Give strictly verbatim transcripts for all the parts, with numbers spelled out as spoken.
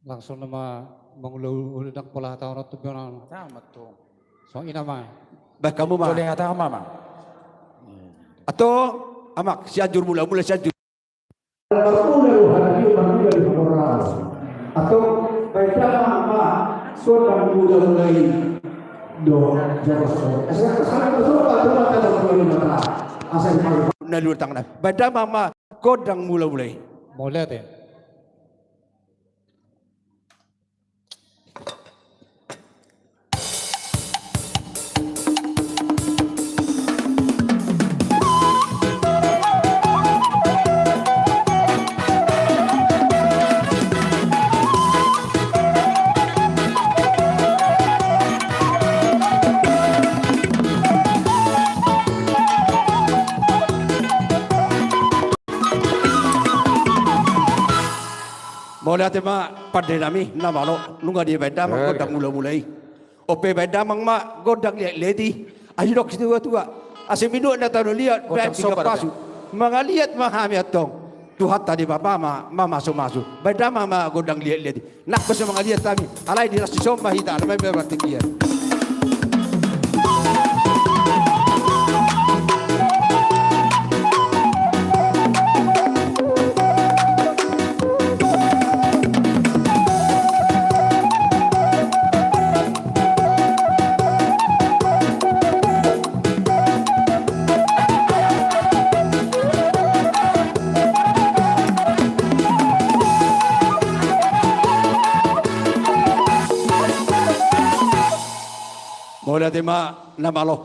Langsung nama mangula uli nang pola hata orang tu biona. Sama tu. So ina ma. Baik kamu ma. Boleh hata ma ma. Atau amak Sianjur mula mula Sianjur. Marmula roha na dia marmula di pangorang. Atau baik damang ma so dang mula mulai do jawab so. Asa asa so apa tu mata marmula di mata. Asa di mata. Na dua tangan. Baik damang ma godang mula mulai. Mauliate. Mauliate ma pande nami na malo, nunga dibaen damang godang mula mula i. Ope baen damang ma godang liat liat i. Ai didok situa tua, asa minum na tano liat baen piga pasu. Mangaliat ma hami antong. Tuhanta Debata ma mamasu masu. Baen damang ma godang liat liat i. Nang pe so mangaliat hami, alai di las sisomba hita alai ma berarti kian. Mauliate ma na malo.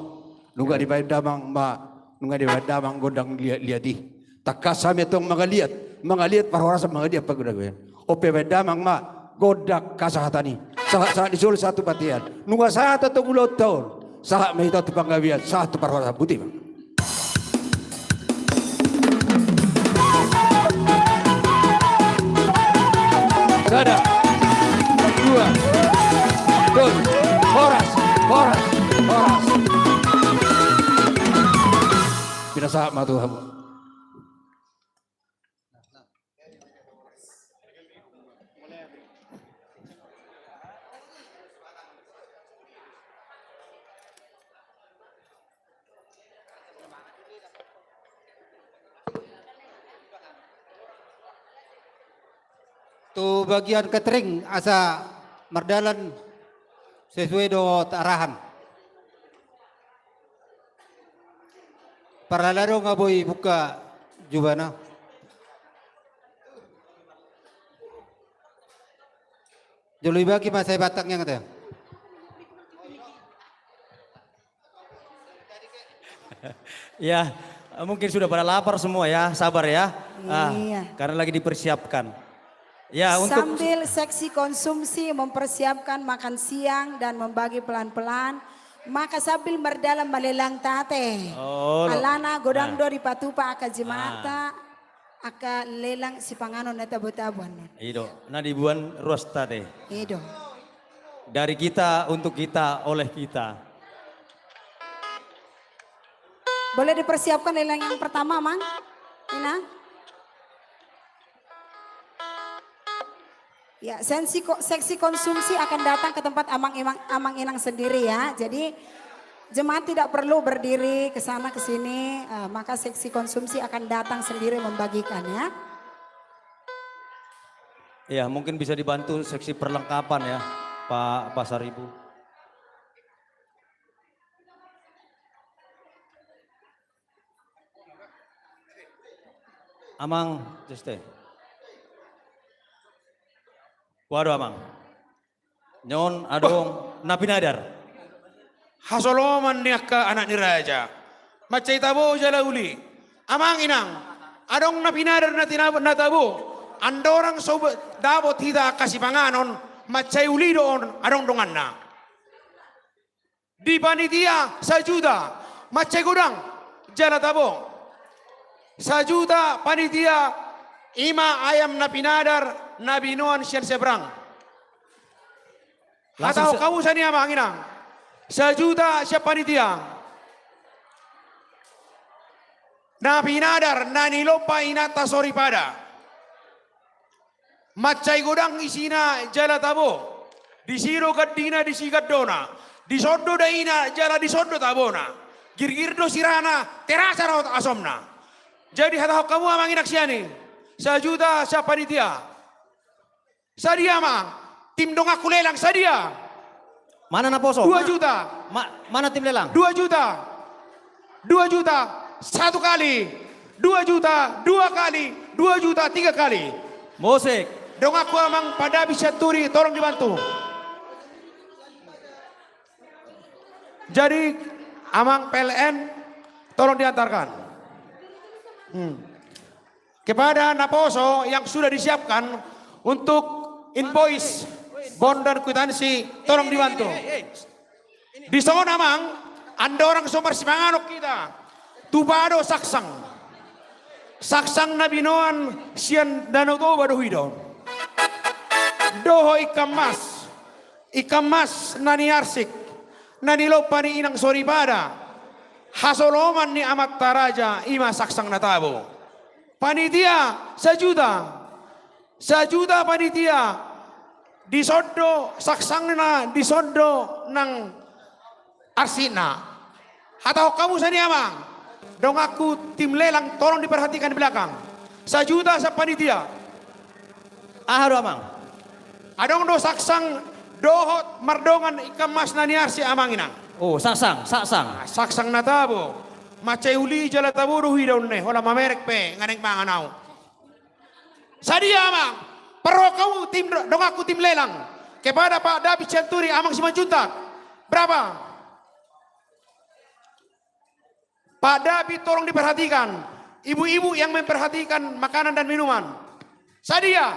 Nunga dibaen damang ma, nunga dibaen damang godang liat liat i. Tangkas hami antong mangaliat, mangaliat parhorasan mangaliat pagudaguan. Ope baen damang ma godang kasahatan i. Sahat sahat ni solu sahat tu bontean. Nunga sahat antong ulaonta on. Sahat ma hita tu panggabean, sahat tu parhorasan, boti ma. Sada, dua, tolu, horas, horas, horas. Pinasahat ma tu hamu. Tu bagian catering asa mardalan sesuai dohot arahan. Parhalado nga boi buka jubana. Jolo ibagi ma sai batang nian te. Ya, mungkin sudah pada lapar semua ya, sabar ya. Ah, iya. Karena lagi dipersiapkan. Ya, untuk sambil seksi konsumsi mempersiapkan makan siang dan membagi pelan-pelan, maka sambil mardalan ma lelang ta ate. Oh, lo. Alana godang do dipatupa angka jemaatta, angka lelang sipanganon na tabo-tabo annon. I do, na diboan ruasta ate. I do. Dari kita, untuk kita, oleh kita. Boleh dipersiapkan lelang yang pertama, Mang? Inang? Ya, sensi ko-, seksi konsumsi akan datang ke tempat amang, imang, amang inang sendiri ya. Jadi jemaat tidak perlu berdiri ke sana ke sini, eh, maka seksi konsumsi akan datang sendiri membagikan ya. Ya, mungkin bisa dibantu seksi perlengkapan ya, Pak Pasaribu. Amang, juste. Waduh, Amang. Nyon, adong, na pinadar. Hasoloman ni angka anak ni raja. Mansai tabo jala uli. Amang inang, adong na pinadar na tinabo, na tabo. Andorang so dapot hita angka sipanganon, mansai uli do on, adong donganna. Di panitia sajuta, mansai godang jala tabo. Sajuta panitia, ima ayam na pinadar na binoan sian seberang. Langsung. Hatahon hamu sian i, Amang inang. Sajuta sian panitia. Na pinadar na nilompa inanta soripada. Mansai godang isina jala tabo. Disi do gandina, disi gandona. Dison do daina jala dison do tabona. Girgir do sirana, terasa dohot asomna. Jadi hatahon hamu amang inang sian i. Sajuta sian panitia. Sadia amang? Tim donganku lelang sadia? Mana naposo? Dua juta. Ma-, mana tim lelang? Dua juta. Dua juta. Satu kali. Dua juta. Dua kali. Dua juta. Tiga kali. Musik. Donganku amang Pak David Sianturi, tolong dibantu. Jadi amang P L N, tolong diantarkan. Hmm. Kepada naposo yang sudah disiapkan untuk invoice, bon dan kwitansi, tolong dibantu. Dison amang, andorang so marsipanganon hita, tupa do saksang. Saksang na binoan sian Danau Toba do hidon. Dohot ikan mas. Ikan mas na niarsik, na nilompa ni inang soripada, hasoloman ni amanta raja, i ma saksang na tabo. Panitia, sajuta. Sajuta panitia. Dison do saksangna, dison do nang arsikna. Hatahon hamu sadia amang? Donganku tim lelang, tolong diperhatikan di belakang. Sajuta sian panitia. Aha do amang? Adong do saksang dohot mardongan ikan mas na niarsik amang inang. Oh, saksang, saksang. Ah, saksang na tabo. Mansai uli jala tabo do hidon ne, holan mamereng pe, nga naeng mangan au. Sadia amang? Parrohahon hamu tim, donganku tim lelang. Kepada Pak David Sianturi, amang Simanjuntak. Berapa? Pak David, tolong diperhatikan. Ibu-ibu yang memperhatikan makanan dan minuman. Sadia?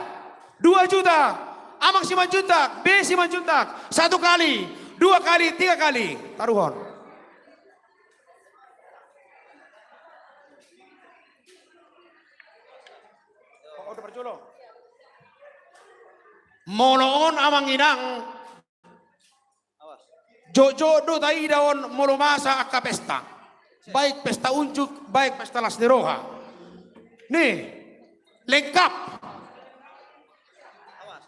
Dua juta. Amang Simanjuntak, B Simanjuntak. Satu kali, dua kali, tiga kali. Taruhon. Molo on amang inang, jotjot do taida on molo masa angka pesta. Baik pesta unjuk, baik pesta las ni roha. Nih, lengkap.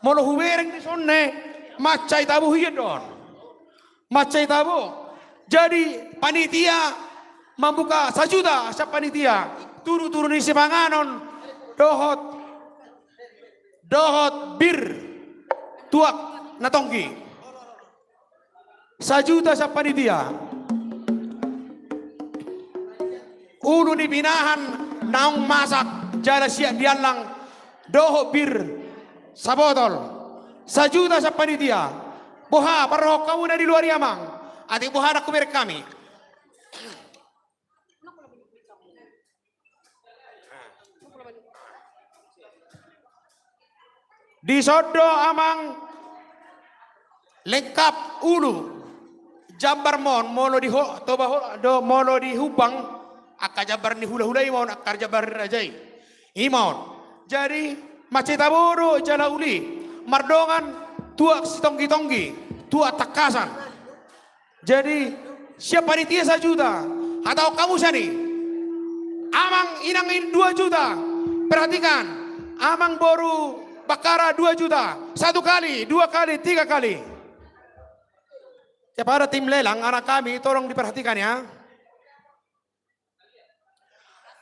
Molo hubereng dison ne, mansai tabo hian do on. Mansai tabo. Jadi panitia mambuka sajuta sian panitia. Turu-turu ni sipanganon dohot, dohot bir tuak na tonggi. Sajuta sian panitia. Ulu ni pinahan naung masak jala siap diallang dohot bir sabotol. Sajuta sian panitia. Boha parrohahon hamu na di luar i amang? Atik boha ndang hubereng hami? Dison do amang lengkap ulu. Jambar ma on molo di ho-, Toba ho-, do molo di Humbang, angka jambar ni hulahula i ma on, angka jambar ni raja i. I ma on. Jadi mansai tabo do jala uli. Mardongan tuak sitonggi-tonggi, tuak tangkasan. Jadi sian panitia sajuta. Hatahon hamu sian i. Amang inang i dua juta. Perhatikan. Amang boru Bakkara dua juta. Satu kali, dua kali, tiga kali. Kepada tim lelang, anak kami, tolong diperhatikan ya.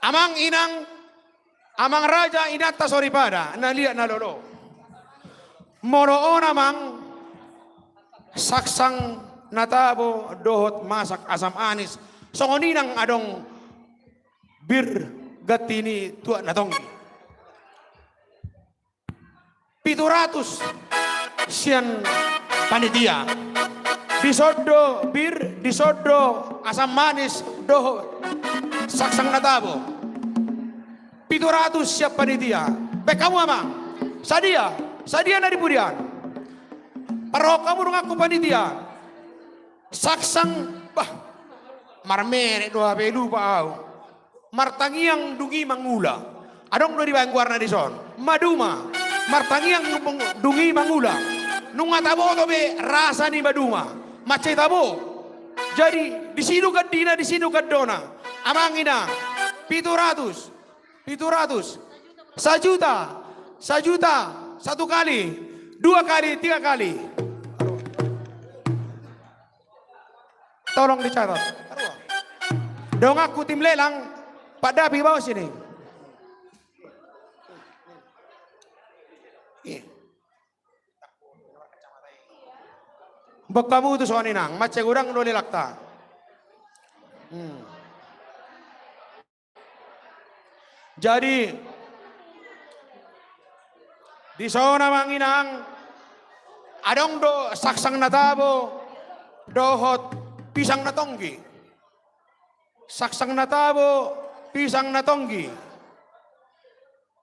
Amang inang, amang raja, inanta soripada, na liat na lolo. Molo on amang, saksang na tabo dohot masak asam anis, songon i nang adong bir ganti ni tuak na tonggi. Pitu ratus sian panitia. Dison do bir, dison do asam manis dohot saksang na tabo. Pitu ratus sian panitia. Baen hamu amang. Sadia, sadia na di pudian? Parrohahon hamu donganku panitia. Saksang, bah, marmerek do hape, lupa au. Martangiang dung i mangula. Adong do dibaen goarna dison. Maduma. Martangiang dung i mangula. Nunga taboto be rasa ni maduma. Mansai tabo. Jadi, disi do gandina, disi do gandona. Amang inang. Pitu ratus. Pitu ratus. Sajuta. Sajuta. Satu kali, dua kali, tiga kali. Tolong dicatat. Donganku tim lelang, Pak Dapi, bawa sini. Iya. Bokkamu tu songon i, Inang, mansai godang do lelangta. Hmm. Jadi, dison, Amang Inang, adong do saksang na tabo dohot pisang na tonggi. Saksang na tabo, pisang na tonggi.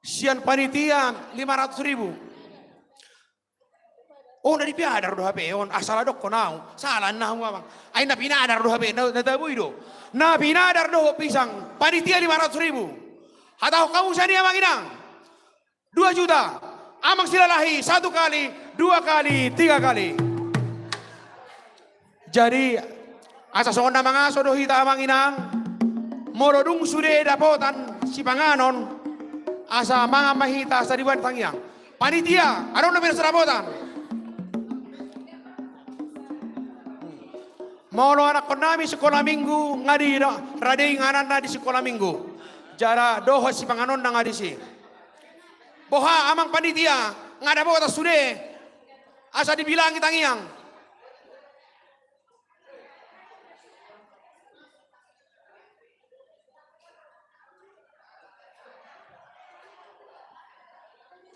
Sian panitia lima ratus ribu. Oh, na di piadar do hape on, asal adong ho nau. Salah na hamu, Amang. Ai na pinadar do hape, na, na tabo i do. Na pinadar dohot pisang, panitia lima ratus ribu. Hatahon hamu sian i, Amang Inang. Dua juta. Amang Silalahi, satu kali, dua kali, tiga kali. Jadi, asa songon na mangaso do hita, Amang Inang, molo dung sude dapotan sipanganon, asa mangan ma hita, asa diboan tangiang. Panitia, adong do bere sarabotan. Molo anakkonnami sikola minggu, nga di ra-, rade ingananna di sikola minggu. Jala dohot sipanganonna nga disi. Boha, Amang panitia, nga dapotan sude, asa dibilangi tangiang.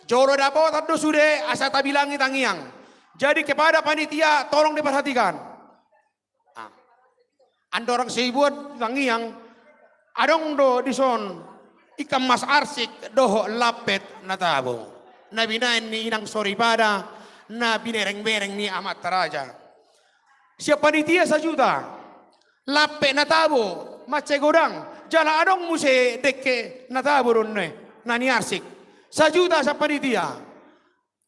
Jolo dapotan do sude, asa tabilangi tangiang. Jadi kepada panitia, tolong diperhatikan. Ah. Andorang so diboan tangiang, adong do dison ikan mas arsik dohot lampet na tabo. Na binaen ni inang soripada, na binereng-bereng ni amanta raja. Sian panitia sajuta. Lampet na tabo, mansai godang. Jala adong muse dengke na tabo do on, na ni arsik. Sajuta sian panitia.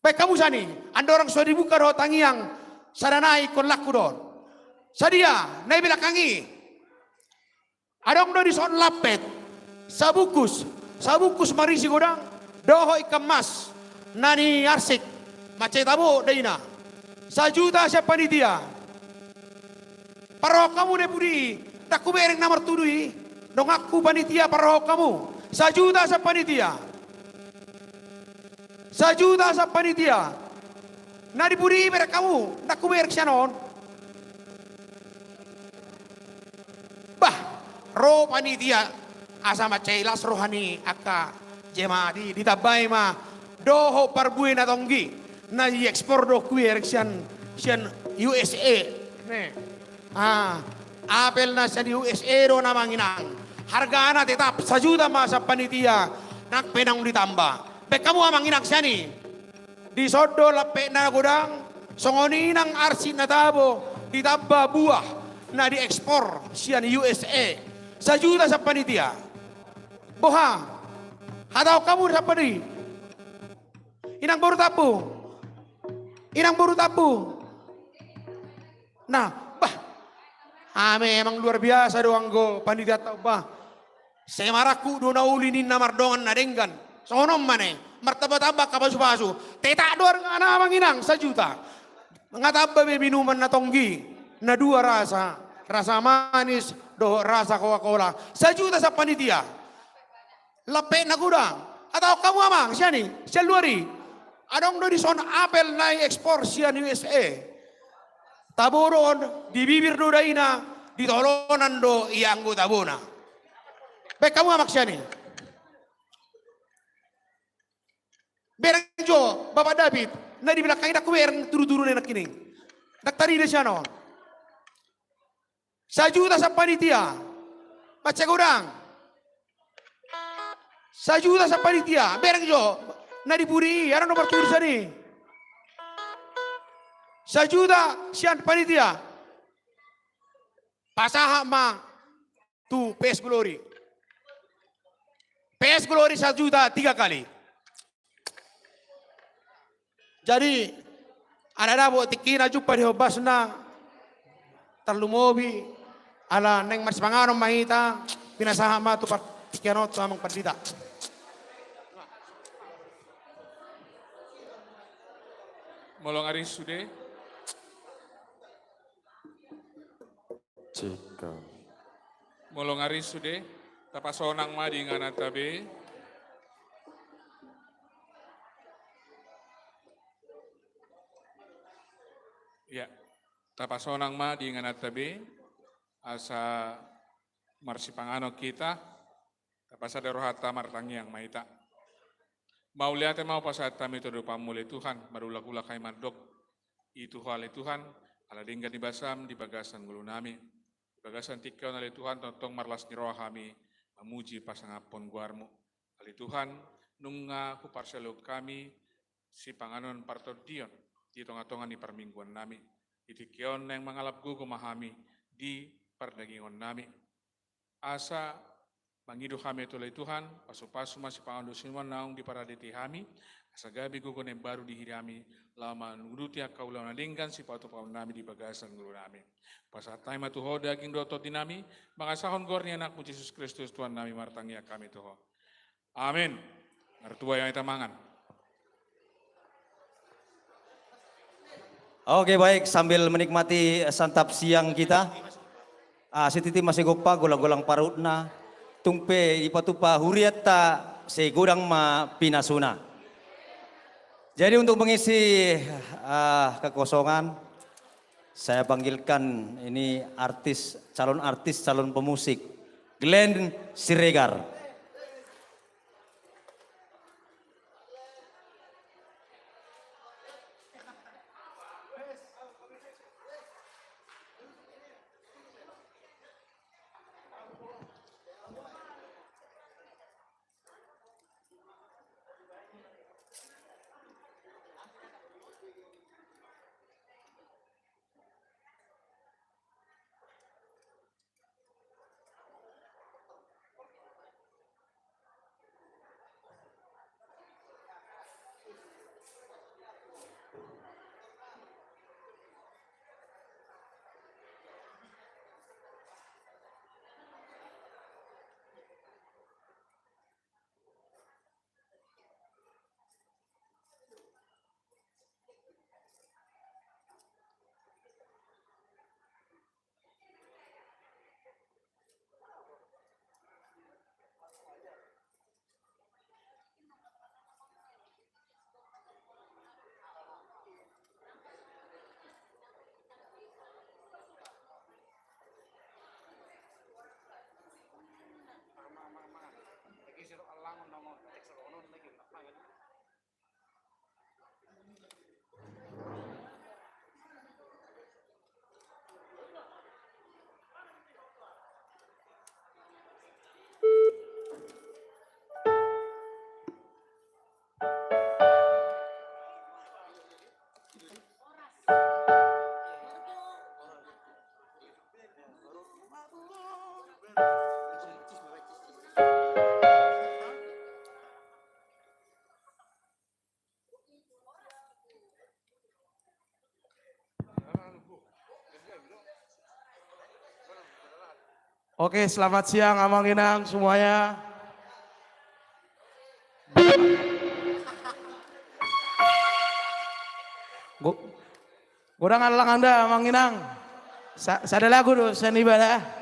Baen hamu sian i, andorang so dibuka dohot tangiang, sada nai ingkon laku do on. Sadia, na di belakang i. Adong do dison lampet. Sabungkus, sabungkus marisi godang. Dohot ikan mas. Na ni arsik. Mansai tabo daina. Sajuta sian panitia. Parrohahon hamu na di pudi i, ndang hubereng na martudu i. Donganku panitia, parrohahon hamu. Sajuta sian panitia. Sajuta sian panitia. Na di pudi i bereng hamu, ndang hubereng sian on. Bah, ro panitia, asa mansai las roha ni angka jemaat i, ditambai ma dohot parbue na tonggi, na diekspor do hubereng sian, sian U S A. Ne. Ah, apel na sian U S A do, Amang Inang. Hargana tetap sajuta ma sian panitia, nang pe naung ditamba. Baen hamu, Amang Inang, sian i. Dison do lampet na godang, songon i nang arsik na tabo, ditamba buah, na diekspor sian U S A. Sajuta sian panitia. Boha? Hatahon hamu sian panitia. Inang boru Tampu. Inang boru Tampu. Nah, bah. Ah, memang luar biasa do anggo panitianta on, bah. Sai marangkup do na uli ninna mardongan na denggan. Songon on ma ne, martamba-tamba angka pasu-pasu. Tetap do argana, Amang Inang, sajuta. Nga tamba be minuman na tonggi, na dua rasa, rasa manis dohot rasa Coca-Cola. Sajuta sian panitia. Lampet na godang. Hatahon hamu, Amang, sian i, sian luar i. Adong do dison apel na diekspor sian U S A. Tabo do on, di bibir do daina, di tolonan do ianggo tabona. Baen hamu, Amang, sian i. Bereng jo, Bapak David, na di belakang i ndang hubereng tudu-tudu na nangkining. Ndang tarida sian on. Sajuta sian panitia. Mansai godang. Sajuta sian panitia. Bereng jo. Na di pudi i, adong do martudu sian i. Sajuta sian panitia. Pasahat ma tu P S Glory. P S Glory sajuta tiga kali. Jadi, ala dapot tingkina jumpa di hombasna, tarlumobi, ala naeng marsipanganon ma hita, pinasahat ma tu par-, tingki on tu Amang Pandita. Molo nga ris sude. Cek. Molo nga ris sude, tapasonang ma di ingananta be. Ya, tapasonang ma di ingananta be, asa marsipanganon hita, tapasada rohanta martangiang ma hita. Mauliate ma hupasahat hami tu adopanmu ale Tuhan, marulak-ulak hami mandok. I tu Ho ale Tuhan, ala denggan ni basam di bagasan ngolunami. Di bagasan tingki on ale Tuhan, tongtong marlas ni roha hami, mamuji pasangaphon goarmu. Ale Tuhan, nunga huparsialuhon hami, sipanganon partondion, di tonga-tonga ni parmingguannami. Di tingki on naeng mangalap gogo ma hami, di pardagingonnami. Asa mangido hami tu ale Tuhan, pasu-pasu ma sipanganon dosa ni naung diparadei hami, asa gabe gogo na imbaru di hami, laho manguduti angka ulaon na denggan sipatupaonnami di bagasan ngolunami. Pasahat hami ma tu Ho daging dohot tondinami, mangasahon goar ni Anakmu Jesus Kristus Tuhannami martangiang hami tu Ho. Amin. Martua hita mangan. Oke, baik, sambil menikmati santap siang kita, ah, sititi masegompa, golang-golang parutna, tung pe dipatupa hurianta, segodang ma pinasuna. Jadi untuk mengisi, ah, kekosongan, saya panggilkan ini artis, calon artis, calon pemusik, Glenn Siregar. Oke, selamat siang Amang Inang semuanya. Go-, godang alang anda Amang Inang. Sa-, sada lagu do sian iba da.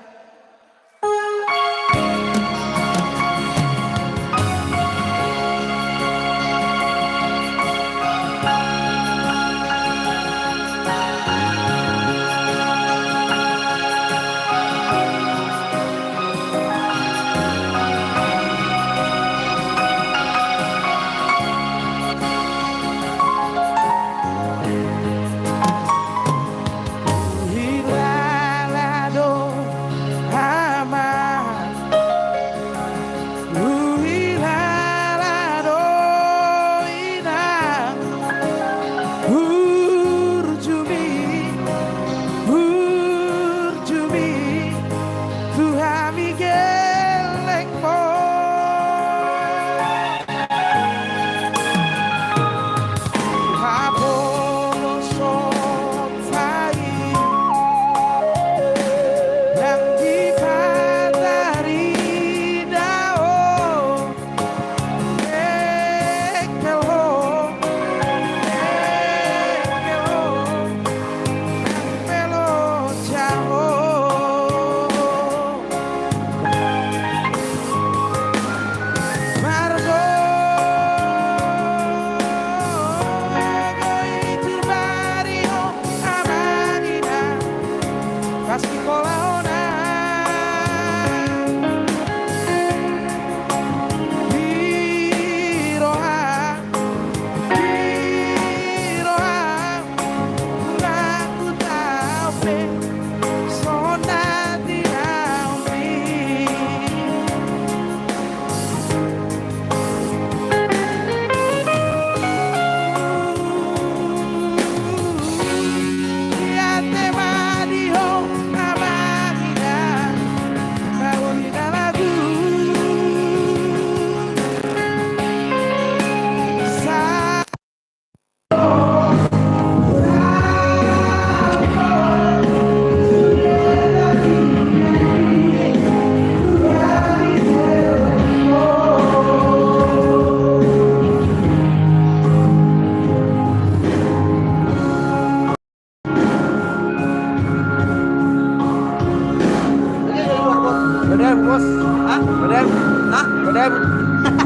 Bos. Hah? Badem. Hah? Badem.